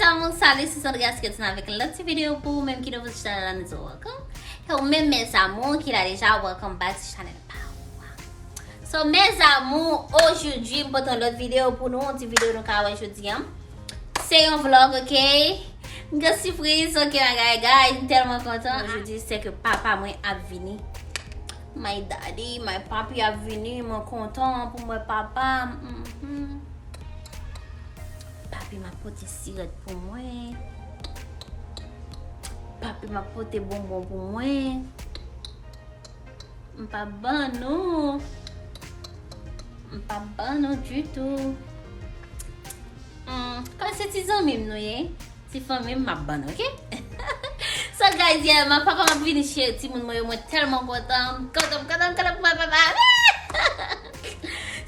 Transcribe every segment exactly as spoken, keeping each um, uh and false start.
Mes amours, salut, c'est Sandra Skeleton avec un autre petit vidéo pour vous, même qui ne vous channel la maison, welcome. Et vous même mes amours qui l'a déjà, welcome back to channel pa ou. So, mes amours, aujourd'hui, m pote yon lòt videyo pou nou, yon ti videyo nou ka wè jodi an. Se yon vlog, ok? M gen sipriz, ok, my guy, guys, m tèlman kontan. Aujourd'hui, c'est que papa mwen ap vini. My daddy, my papi ap vini, mwen kontan pou mwen papa. Mhm. Papi m ap pote sirèt pou mwen. Papi m ap pote bonbon pou mwen. M p ap ban nou. M p ap ban nou ditou. Hmm, kòm se ti zanmi m nou ye, ti fanmi m, m ap ban nou, ok? So, guys, yeah, man, papa m ap vini cheri timoun mwen yo, mwen tèlman kontan. M kontan, m kontan, m kontan pou mwen, papa.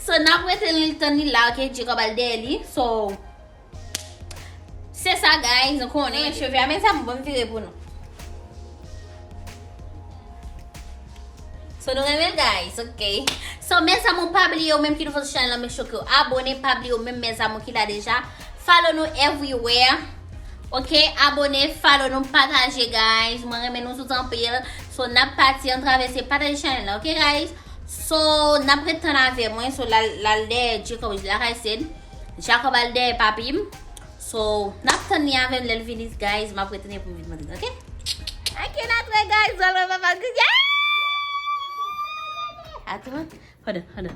So, n ap rete li, tann li la, ok? Jacob al dèyè li. So, se sa, guys, nou konnen. Cheve a, men sa m bon vire pou nou. So, nou renmen l, guys, ok? So, mes amours, pa bliye, ou menm ki nouvo sou chanèl la, make sure ke w abone, pa bliye, ou menm, mes amours, ki la deja, follow nou everywhere. Ok, abone, follow nou, pataje, guys. Mwen renmen nou tout anpil. So, n ap pati an travèse, pataje chanèl la, ok, guys? So, n ap ret tann avè mwen. So, l al, l al dèyè Jacob lakay Sed. Jacob al dèyè papi m. So, n ap tann li avè m lè l vini, guys. M ap ret tann li pou m vin montre nou, ok? Ok, n ap wè, guys. Zòl mwen papa, yeah! Attends, hold on, hold on.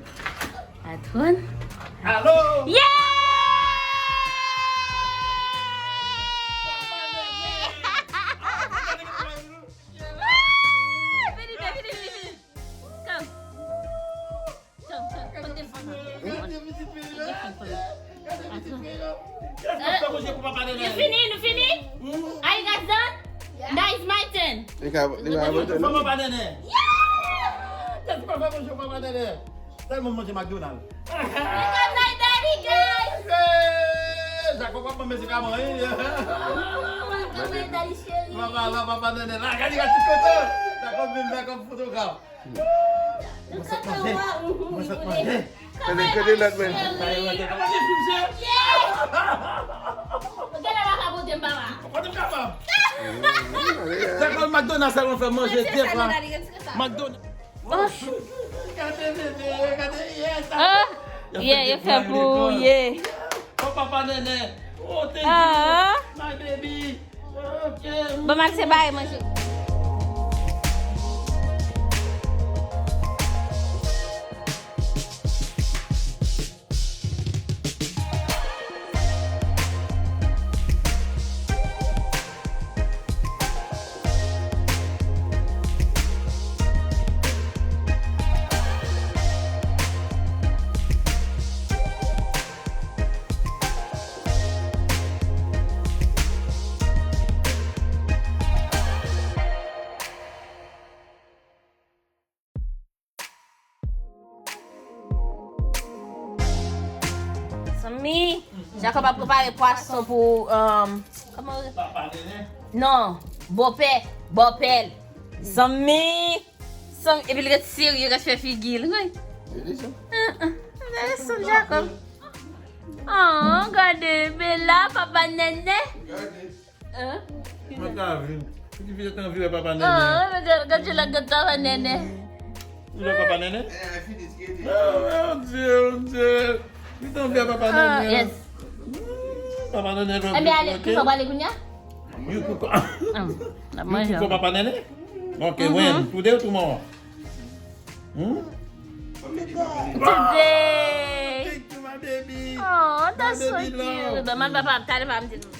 Attends. Alo! Yeah! Vini, vini, vini, vini. Come. Come, come, come, come. Gade pitit mwen yo. Gade pitit mwen yo. Kèk fè manje pou papa Nènè? You fini? Nou fini? Hmm? Are you guys done? Yeah. Now it's my turn. Li ka, li ka avanse, non? Fè papa Nènè. Yeah! Kèk fè manje pou papa Nènè? Tèlman manje McDonald. Look at my daddy, guys! Hey! Jacob ap ban medikaman, wi. Look at my daddy, cheri. Papa la, papa Nènè la. Gade, gade, ti kote. Jacob vin, Jacob fotograf. Mwen sot manje. Mwen sot manje. Kade, kade lòt mwen? Gade la ka pote m papa. Pote m kapab. Sa kon McDonald's sa konn fè manje de fwa. McDonald's. Gade bebe, gade, yes. Ah, yeah, yo fè pou, yeah. Oh, papa Nènè. Oh, thank you. Ah. My baby. Ban m al separe manje. Zanmi, Jacob ap prepare pwason pou, um, kòman yo rele? Non, bòpè, bòpè l. Zanmi, zanmi, epi l ret serye, ret fè figi l, wi. Gade sa. Ah, ah, gade sa, Jacob. Oh, gade, Bella, papa Nènè. Gade. Hein? Mwen ka vin. Pitit fi yo te anvi wè papa Nènè. Ah, men gad, gad, gad, gad papa Nènè. Ou wè papa Nènè? Ah, mon Dieu, mon Dieu. Li te anvi wè papa Nènè. Ah, yes. Hmm, papa Nènè love you, ok? Ebyen, ale, kisa w prale kounye a? You cook. Ah, n ap manje. You cook for papa Nènè? Ok, when? Today or tomorrow? Hmm? Today. Thank you, my baby. Oh, that's so cute. Ban m al papa, talè papa m di nou.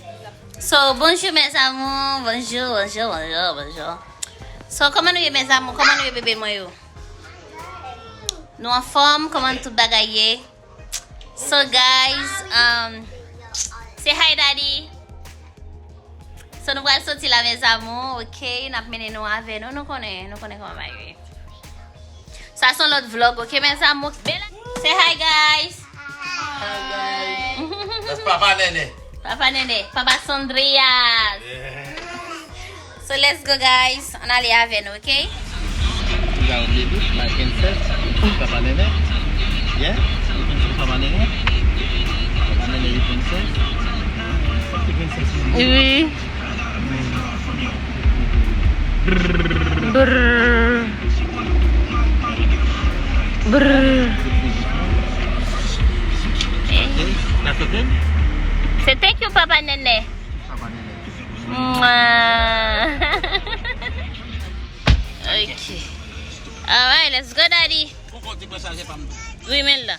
So, bonjou, mes amours. Bonjou, bonjou, bonjou, bonjou. So, kòman nou ye, mes amours? Kòman nou ye, bebe mwen yo? Nou anfòm? Kòman tout bagay ye? So, guys, um, say hi, daddy. So, nou pral soti la, mes amours, ok? N ap mennen nou avè nou, nou konnen, nou konnen kòman bagay ye. Sa se yon lòt vlog, ok, mes amours? Bella, say hi, guys. Hi, guys. That's Papa Nènè. Papa Nènè, Papa Sandrias. Yeah. So, let's go, guys. Ann ale avè nou, ok? You got a baby, my princess. Papa Nènè. Yeah? You princess, Papa Nènè. Papa Nènè, you princess. Wi. Brr. Brr. That's okay? Say thank you, Papa Nene. Mwah. Ok. Alright, let's go, Daddy. Wi, men l la.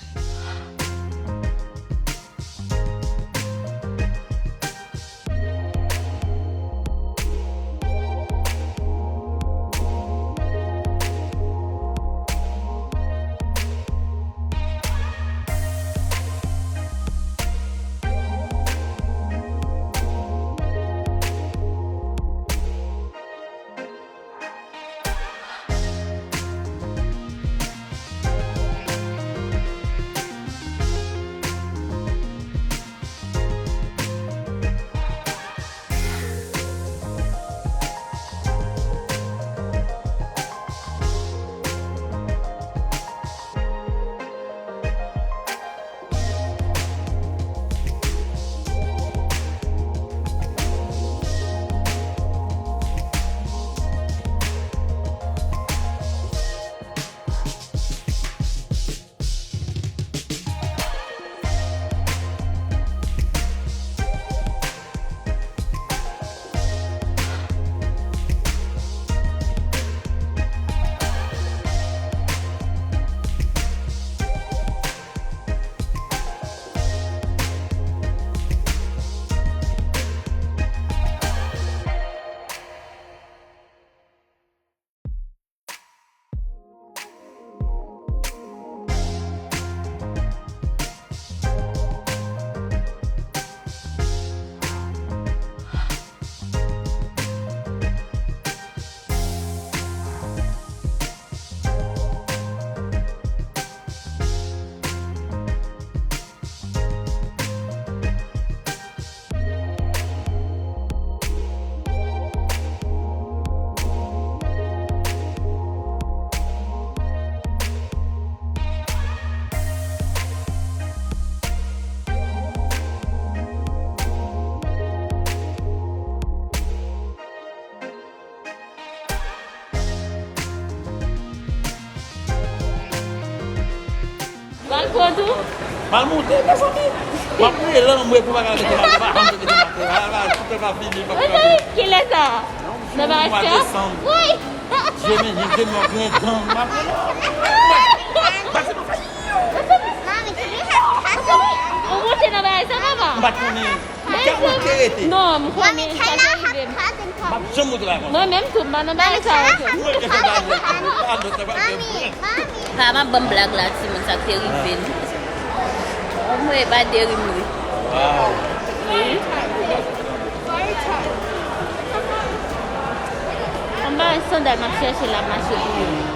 Pral pran tou? M al monte, mezanmi. M ap rele anmwe pou bagay la mete m atè. Pa janm te mete m atè. Bagay la, tout pa fini, pa fini. Kilè sa? Nan bagay sa? Mwa desanm. Woy! Jemini, Jemini, gran gang. M ap rele anmwe. Ou monte nan bagay sa, papa? M pa t konnen. Kèk mwen te rete. Non, m konnen sa te rive m. M ap janm monte la konsa. Mwen menm tou, m pa nan bagay sa yo tou. Mwen te fè bagay la. Alò, sa pa fè mwen. Pa m ap ban m blag la, timoun, sa k te rive n. Mwen pa deri m ri. Wow. Wi. Anba sandal m ap chèche la, mache pou mwen.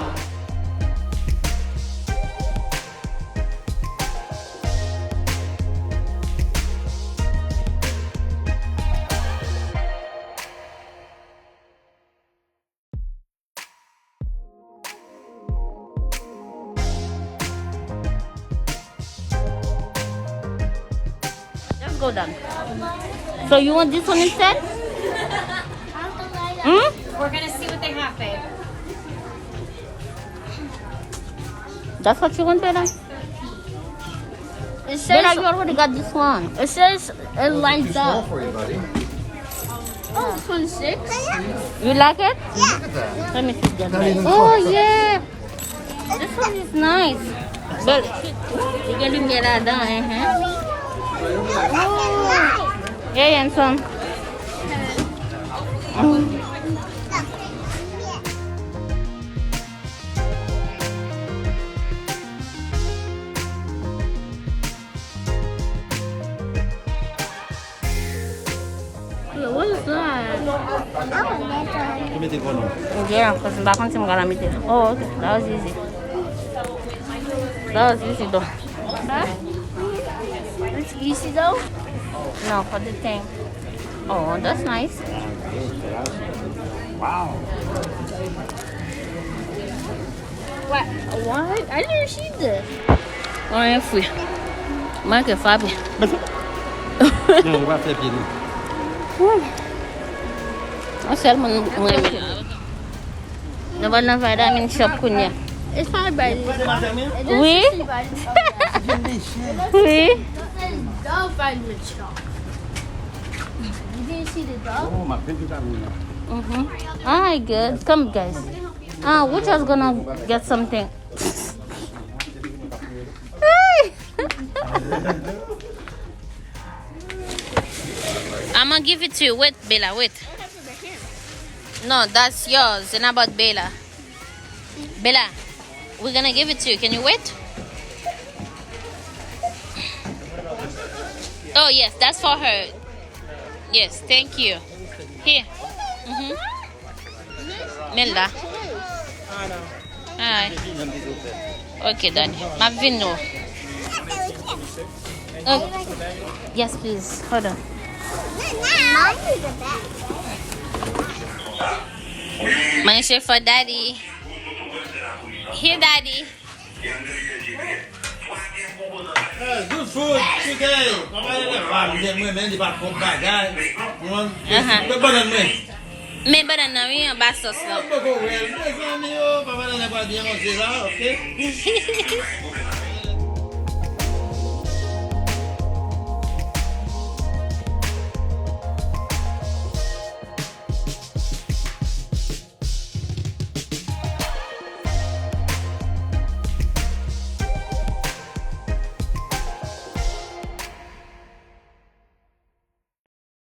Just go down. So you want this one instead? Hmm? We're gonna see what they have, babe. That's what you want, Bella? It says, Bella, you already got this one. It says it lights up. Oh, this one's six. You like it? Yeah. Let me see. Oh, yeah. This one is nice. But you get in there, uh-huh. Oh. Yeah, and some. Mm. Yo, what is that? Ou mete kò non. Yeah, 'cause m pa konn si m ka mete. Oh, okay. That was easy. That was easy though. Huh? It's easy though? No, for the thing. Oh, that's nice. Wow. What? What? I never seen this. Anyen fri. Manke fabi. Non, ou pa fè pye nou. Yon sèl moun mwen renmen la. Nou pral nan Vitamin Shop kounye a. It's hard by this. Wi. Wi. Dove Vitamin Shop. You didn't see the dove? Oh, my pinky got me. Mm-hmm. Alright, good. Come, guys. Ah, we just gonna get something. Hey! I'm gonna give it to you. Wait, Bella, wait. No, that's yours. And about Bella? Bella, we're gonna give it to you. Can you wait? Oh, yes, that's for her. Yes, thank you. Here. Mm-hmm. Men la. Alright. Ok, daddy. M ap vin nou. Ok. Yes, please. Hold on. Money for daddy. Here, daddy. Eh, good food today. Papa, lè pa mwen, mwen, men li pa twòp bagay. Mwen, mwen, bannann mwen. Men bannann nan, wi, anba sòs la. Mwen poko wè l. Mezanmi, oh, papa, lè pa byen manje la, ok?